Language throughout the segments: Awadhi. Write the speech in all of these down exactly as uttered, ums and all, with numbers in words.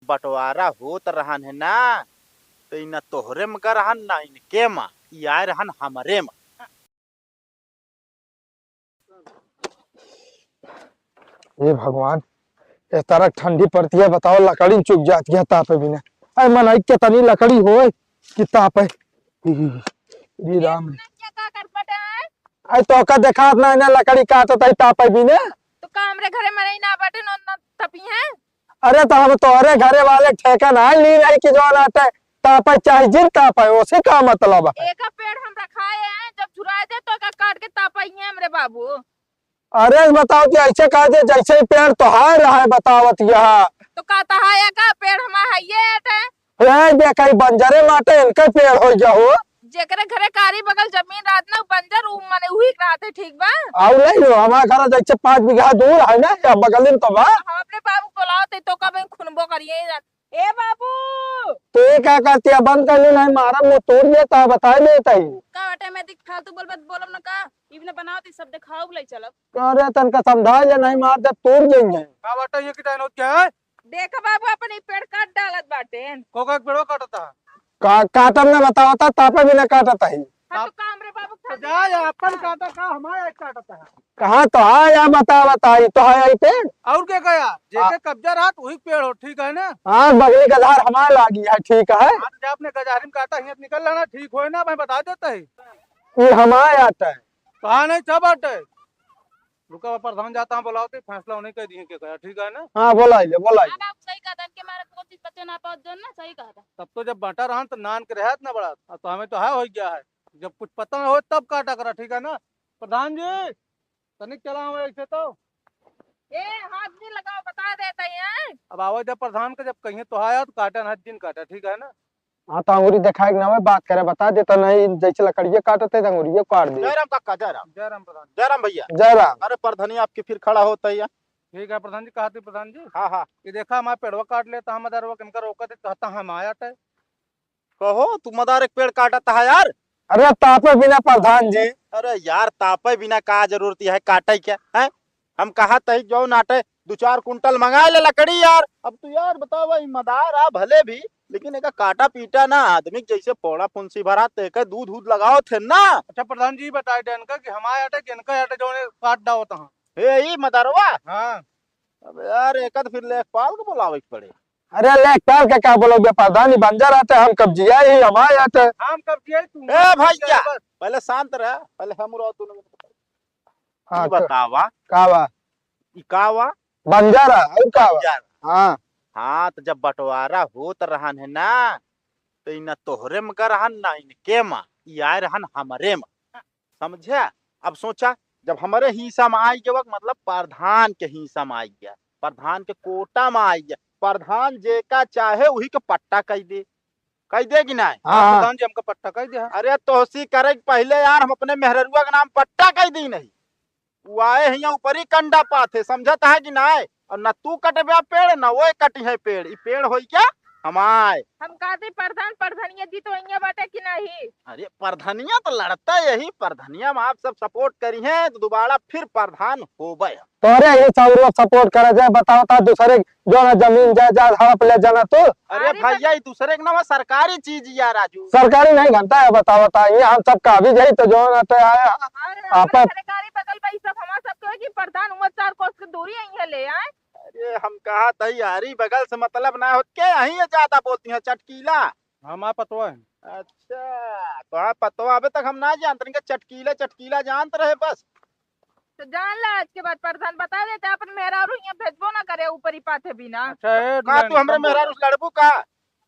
बंटवारा होत रहन है ना, तो ई ना तोहरे में ग रहन, ना इनके में, ई आए रहन हमरे में। हे भगवान, ए तरह ठंडी पड़ती है, बताओ, लकड़ी चुक जाती है तापे बिना। अरे मनई के तनी लकड़ी होए कि तापे। री राम। ये का करपट है? अरे तो का देखात ना, इन्हें लकड़ी काटत है तापे बिना। तो का हमरे घरे मनई ना बाटे, न, न तपी है? अरे तो हम तोहरे घरे वाले ठेका ना ली रही कि जौन आटे तापे चाहे जिन तापे, ओसे का मतलब है? एका पेड़ हम रखाए हैं, जब झुराए दे तो एका काट के तापइए हमरे बाबू। अरे बताओ कि ऐसे कह दे जैसे ही पेड़ तोहार रहे बतावत यह। तो का तहा एका पेड़ हमार है ये आटे? ए, देखा, ई बंजरे माटे, इनके पेड़ हो गया हो। जेकरे घरे कारी बगल जमीन रहत ना, उ बंजर, उ मने उही के रहत है, ठीक बा? आउ नहीं लो, हमारे घर जैसे पाँच बीघा दूर है ना, या बगल में तो बा। हाँ, अपने बाबू को बुलाओ, ते तो कब खुनबो करिए। ए बाबू! तो ये क्या करती है? बंद कर ली, नहीं मारा, वो तोड़ देता, बता देता ही। का बाटे में दिख फालतू बोल, बात बोलब ना का? इबने बनाओ, ते सब दिखाओ, ले चलब। अरे, तनका समझा ले, नहीं मार दे, तोड़ देंगे। का बाटे ये कि डायनोज क्या है? देखा बाबू, अपन ई पेड़ काट डालत बाटेन। कोका के पेड़वा काटता है? का-, काटब ना बतावता, तापे बिना काटता ही। हाँ, तो आप काम रे बाबू, तो जा, या अपन काटा का, हमारे एक काटता है। कहाँ तो है या बतावता ही, तो है यही पेड़। और क्या कहा? जेके हाँ। कब्जा रहा, तो वही पेड़ हो, ठीक है ना? हाँ, बगली का धार हमारे लागी है, ठीक है। हाँ, तो जा अपने गजारी में काटा, हियाँ निकल लेना, ठीक होए ना, मैं बता देता है। ये हमारे आटा है। कहाँ नहीं, सब आटा है। रुका, प्रधान जाता है, बुलाओ तो फैसला उन्हीं कह दिए, क्या कहा, ठीक है ना? हाँ, बोला ले, बोला ले। अब आप सही कहत हन कि हमारा कौन चीज बच्चे ना पावत जौन ना, सही कहत हन। तब तो जब बांटा रहन तो नान के रहत ना बड़ा, अब तो हमें तो है हो गया है। जब कुछ पता ना हो तब काटा करा, ठीक है ना? प्रधान जी, तनिक चला हुआ ऐसे तो। ए, हाथ भी लगाओ, बता देते हैं। अब आवे जब प्रधान के जब कहिए तो आया तो काटा ना, दिन काटा, ठीक है ना? हाँ, तो अंगूरी देखाए के नावे बात करे, बता देता नहीं, जैसे लकड़िए काटते तो अंगूरिये काट दे। जय राम काका, जय राम। जय राम प्रधान। जय राम भैया। जय राम। अरे प्रधानी आपके फिर खड़ा होता है यार। ठीक है प्रधान जी, कहा थे प्रधान जी? हाँ, हाँ। ये देखा हमारा पेड़वा काट लेता, हम मदारवा किनका रोका थे, कहता हम आया थे। कहो, तू मदार एक पेड़ काटता है यार। अरे तापे बिना प्रधान जी। अरे यार, तापे बिना का जरूरत है काटे के, हैं? हम कहा तही जौन आटे दो चार कुंटल मंगा ले लकड़ी यार। अब तू यार बतावा, ई मदार आ भले भी, लेकिन एका काटा पीटा ना, आदमी के जैसे फोड़ा फुंसी भरा, ते के दूध उध लगाओ थे ना। अच्छा प्रधान जी, बताए दे इनका कि हमारे आटे कि इनका आटे जौन काट डाओ तहाँ। हे ई मदरवा। हाँ। अब यार, एका तो फिर लेखपाल को बुलावे के पड़े। अरे लेखपाल के का बोलोगे, प्रधान ही बंजर आटे, हम कब्जिया ही हमारे आटे। हम कब्जिया ही, तू ए भैया, बस। पहले शांत रह, पहले हम रहो, तू हाँ, ई तो बतावा। का बा? ई का बा? बंजारा, और का बा? बंजारा। हाँ। हाँ, तो जब बंटवारा होत रहन है ना, तो ई ना तोहरे में का रहन, ना इनके में, ई आए रहन हमरे में। समझे? अब सोचा, जब हमरे हिस्सा में आई गया, मतलब प्रधान के हिस्सा में आई गया, प्रधान के कोटा में आई गया, प्रधान जेका चाहे वही के पट्टा कह दे, कह दे कि नहीं? हाँ, हाँ। प्रधान जी हमका पट्टा कह दे। अरे तोहसी करे के पहले यार हम अपने मेहररुआ के नाम पट्टा कह दी नहीं। वो आए हैं यहाँ ऊपरी कंडा पाथे, समझत है कि नाय? और न तू कटबे पेड़, न वो कटी है पेड़। ई पेड़ होई क्या? हमाय। हम कहते प्रधान, प्रधनिया जी तो इहाँ बाटे कि नहीं? अरे प्रधनिया तो लड़ता यही, प्रधनिया में आप सब support करी हैं तो दोबारा फिर प्रधान होबे हम। तोरे ही सब लोग support करे जाए, बताओ ता दूसरे जो ना जमीन जायदाद हड़प ले जाना तू। अरे अरे भैया, ई दूसरे के नाम सरकारी चीज या राजू। सरकारी नहीं घंटा है, बताओ ता ये हम सब काबिज है तो जो ना तो आए अरे आप हमारे सरकारी बगल बा, ई सब हमार सब कहे कि प्रधान उमर चार कोस के दूरी आई है ले आए। अरे हम कहा तैयारी बगल से मतलब ना होत के, यही ये ज्यादा बोलती हैं चटकीला। हमार पतवा है। अच्छा, तो हाँ पतवा अबे तक हम ना जानत रहे, चटकीला चटकीला जानत रहे बस। तो जान ला, आज के बाद प्रधान बता देते, अपन मेहरारू यहाँ भेजबो ना करे ऊपरी पाथे बिना। अच्छा, ए, का तू हमरे मेहरारू से लड़बू का?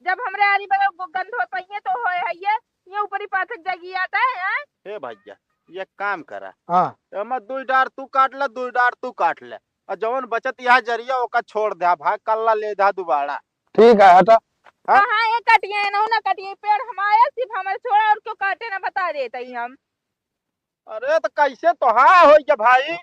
जब हमरे आरी बगल गो-, गंध हो पाइए तो होए है ये, ये ऊपरी पाथे जगी आता है, हैं? हे भैया, ये काम करा। हाँ। एमा दुई डार तू काट ले, दुई डार तू काट ले। और जवन बचत यहाँ जरिया ओका छोड़ दे, भाग कल्ला ले जा दुबारा। ठीक है, हटा। हाँ? हाँ, हाँ, ये कटिए, ना, ना कटिए, पेड़ हमारे, सिर्फ हमारे छोड़ा और क्यों काटे ना बता देते ही हम। अरे तो कैसे तोहार होई गया भाई?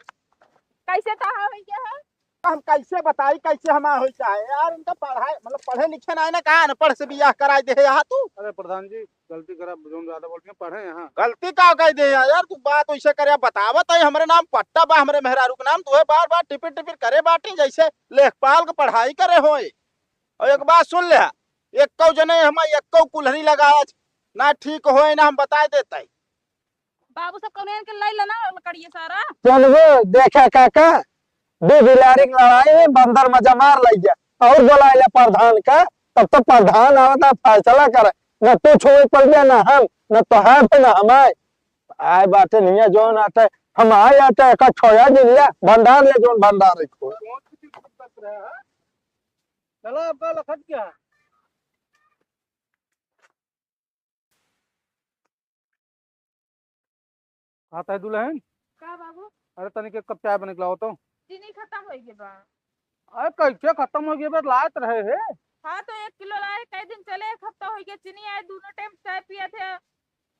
कैसे तोहार होई गया है? हम कैसे बताई कैसे हमार होई गया है यार? इनका पढ़ाई मतलब पढ़े लिखे ना है ना, कहाँ अनपढ़ से बियाह कराई दे है यहाँ तू? अरे प्रधान जी, गलती करा, जौन ज्यादा बोलते हैं, पढ़े यहाँ। गलती का कह दे यहाँ यार? तू बात वैसे करे, बतावत है हमरे नाम पट्टा बा, हमरे मेहरारू के नाम, तू है बार बार टिपिर टिपिर करे बाटी जैसे लेखपाल के पढ़ाई करे होए। और एक बात सुन ले, एक्को जने हम एक्को कुल्हरी लगावत ना ठीक होए ना, हम बताए देते। बाबू सब कौन के लाई लेना लकड़िए सारा। चल वो देखा काका, दो बिलारी की लड़ाई में बंदर मजा मार लग गया और बुला ले प्रधान का। तब तो प्रधान आवता फैसला करे, न तू छोड़ पड़ गया, न हम, न तोहार पे, न हमारे। आए बाटे निया जोन आटे, हम आए आटे, एका छोया दिन लिया, भंडार ले जोन भंडार रखो। चला, अब का लखत क्या? आता है दुल्हन? का बाबू? अरे, तनिक एक कप चाय बने के लाओ तो। चीनी खत्म हो गया बा। अरे, कैसे खत्म हो गया बा? लात रहे है। हाँ, तो एक किलो लाए, कई दिन चले, एक हफ्ता हो गया, चीनी आए, दोनों टाइम चाय पिया थे।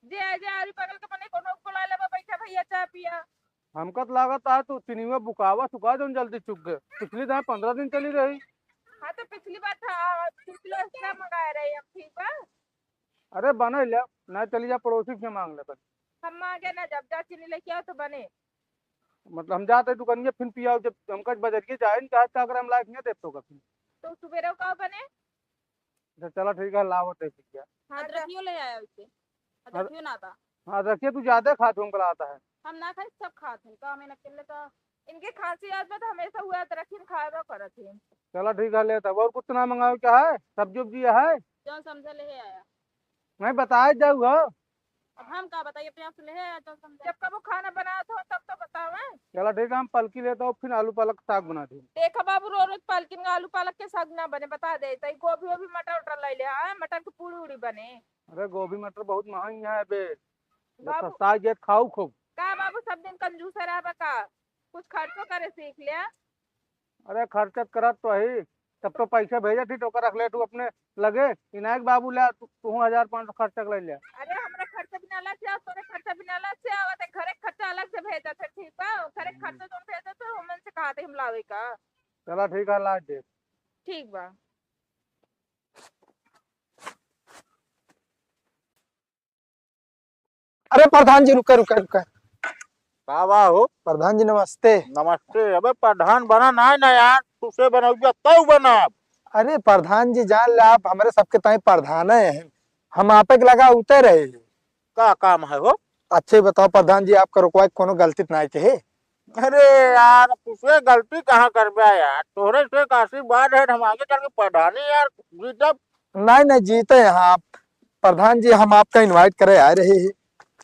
जे आए, जे आरी बगल के मने कोनो को बुला लेबा, "बैठा भैया, चाय पिया।" हमका तो लागत है तू चीनीवा बुकावा सुखा जौन जल्दी चुक गए। पिछली दाएं पन्द्रह दिन चली रही। हाँ, तो पिछली बार था, दो किलो एक्स्ट्रा मंगाए रहे हम, ठीक बा? अरे, बने ले, ना चली जा पड़ोसी से मांग ले बस। हम मांगे ना, जब जा चीनी लेके आओ तो बने। मतलब, हम जाते दुकानिया फिर पियाओ, जब हमका बजरिए जाए न, कहा, "का करे, हम लायक नहीं देते हो कभी।" तो सुबेरे का बने? अच्छा, चला ठीक है, लाओ दे दिया। हाँ, अदरकियो ले आया उसे। अदरकियो ना बा। हाँ, अदरकियो तू ज्यादा खात हो, हमको लगता है। हम ना खाई, सब खात हैं। का हमें अकेले का, इनके खांसी आदत बा तो हमेशा हुआ अदरकियो खाए बा करत हैं। चला ठीक है, ले तब। और कुछ ना मंगाओ, क्या है? सब्जी उब्जी है? जौन समझे ले आया। नहीं, बताए जाऊ हो। अब हम का बताइए, अपने आप से ले आया, जौन समझे। जब कबो खाना बनात हो, तब तो बतावे। चला ठीक है, हम पलकी लेता हूँ, फिर आलू पालक साग बना देंगे। देखा बाबू, रोज रोज पलकिन का आलू पालक के साग ना बने, बता दे। तई गोभी वोभी मटर उटर ले ले, हाँ, मटर की पूड़ी उड़ी बने। अरे, गोभी मटर बहुत महंगी है बे। जब बाबू सस्ता है, खाऊ खूब। का बाबू, सब दिन कंजूस रहबा का? कुछ खर्चो करे सीख ले। अरे, खर्चत करत तो ही, तब तो पैसे भेजत ही, तो ओकर रख ले तू अपने लगे। इनायक बाबू ले, तू, तू हजार पाँच सौ खर्चा के ले ले। अरे, हमरा खर्चा बिना अलग से आओ, तोरे खर्चा बिना अलग से आओ, ते घरे खर्चा अलग से भेजत है, ठीक बा? घरे खर्चा जौन भेजत है, हमन से कहा थे हम लावे का? चला ठीक है, ला दे। ठीक बा। अरे प्रधान जी, रुका, रुका, रुका। का बा हो? प्रधान जी, नमस्ते। नमस्ते। अबे प्रधान बना ना, ना यार, तुसे बनौबा तब बनाब। अरे प्रधान जी, जान ले, आप हमरे सबके ताई प्रधान हैं, हम आपे के लगा उतर रहे। का काम है हो? अच्छे बताओ प्रधान जी, आपका रुकवा के कोनो गलती तो नाहीं के है? अरे यार, तुसे गलती कहाँ करबे यार, तोहरे से एक आशीर्वाद है, हम आगे चल के प्रधानी यार जीतब। नहीं, नहीं, जीते हैं आप प्रधान जी, हम आपका invite करे आए रहे हैं।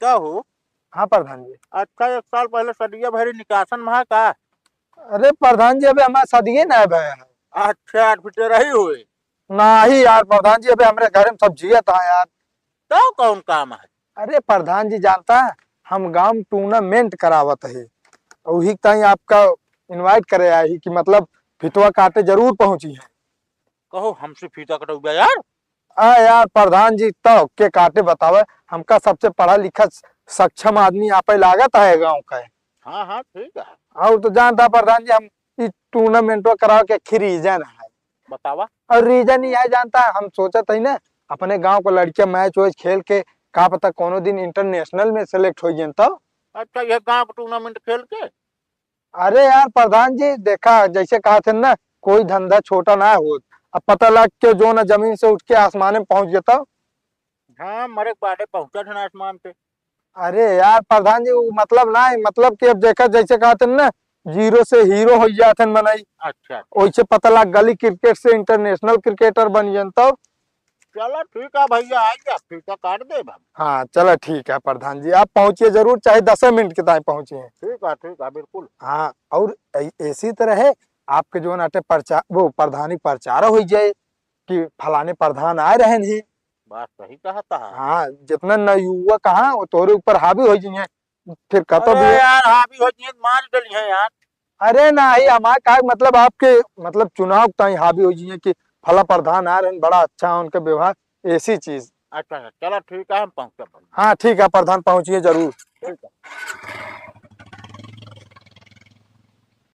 का हो? हाँ प्रधान जी। अच्छा, एक साल पहले सदिया भरी निकासन में है का? अरे प्रधान जी, अबे हमारा सदिये ना भया है। अच्छा, आठ फीट रही हुए। नहीं यार प्रधान जी, अबे हमरे घर में सब जियत है यार। तो कौन काम है? अरे प्रधान जी जानता है, हम गांव tournament करावत है, वही ताई आपका invite करे आए ही कि मतलब फितवा काटे जरूर पहुंची है। कहो हमसे फीता कटौबा यार। आ यार प्रधान जी, तो के काटे बतावे, हमका सबसे पढ़ा लिखा सक्षम आदमी आपे लागत है गांव का। हाँ, हाँ, ठीक है। और तो जानता प्रधान जी, हम ई tournament करावे के आखिर reason है। बतावा। और reason ई है जानता, हम सोचत है ना, अपने गांव को लड़कियां match वैच खेल के का पता कोनो दिन international में select हो जाए तो। अच्छा, ये गांव का tournament खेल के? अरे यार प्रधान जी, देखा जैसे कहा थे ना, कोई धंधा छोटा ना हो। अब पता लग के जो ना जमीन से उठ के आसमान में पहुंच गया तो। हाँ, मरे के बादे पहुंचा थे ना आसमान पे। अरे यार प्रधान जी, वो मतलब ना है, मतलब कि अब देखा जैसे कहा थे ना, zero से hero हो जाते हैं मनई। अच्छा। वैसे पता लग गली cricket से international cricketer बन जाए तो। चला ठीक है भैया, आ गया, फीता काट दे भाई। हाँ, चला ठीक है प्रधान जी, आप पहुँचिए जरूर, चाहे दस मिनट के ताई पहुँचिए। ठीक है, ठीक है, बिल्कुल। हाँ, और ऐ-, ऐसी तरह है, आपके जो नाटे प्रचार, वो प्रधानी प्रचार हो जाए कि फलाने प्रधान आए रहे नहीं। बात सही कहता है। हाँ, जितना नवयुवक कहाँ, वो तोरे ऊपर हावी हो जाए। फिर कतो अरे भी यार, हावी हो जिए, मार डली है यार। अरे नाही, हमार का मतलब आपके, मतलब चुनाव ताई हावी हो जिए कि फला प्रधान आ रहे हैं, बड़ा अच्छा है उनका व्यवहार, ऐसी चीज। अच्छा, अच्छा, चला ठीक है, हम पहुँचब। हाँ, ठीक है प्रधान, पहुँचिए जरूर। ठीक है।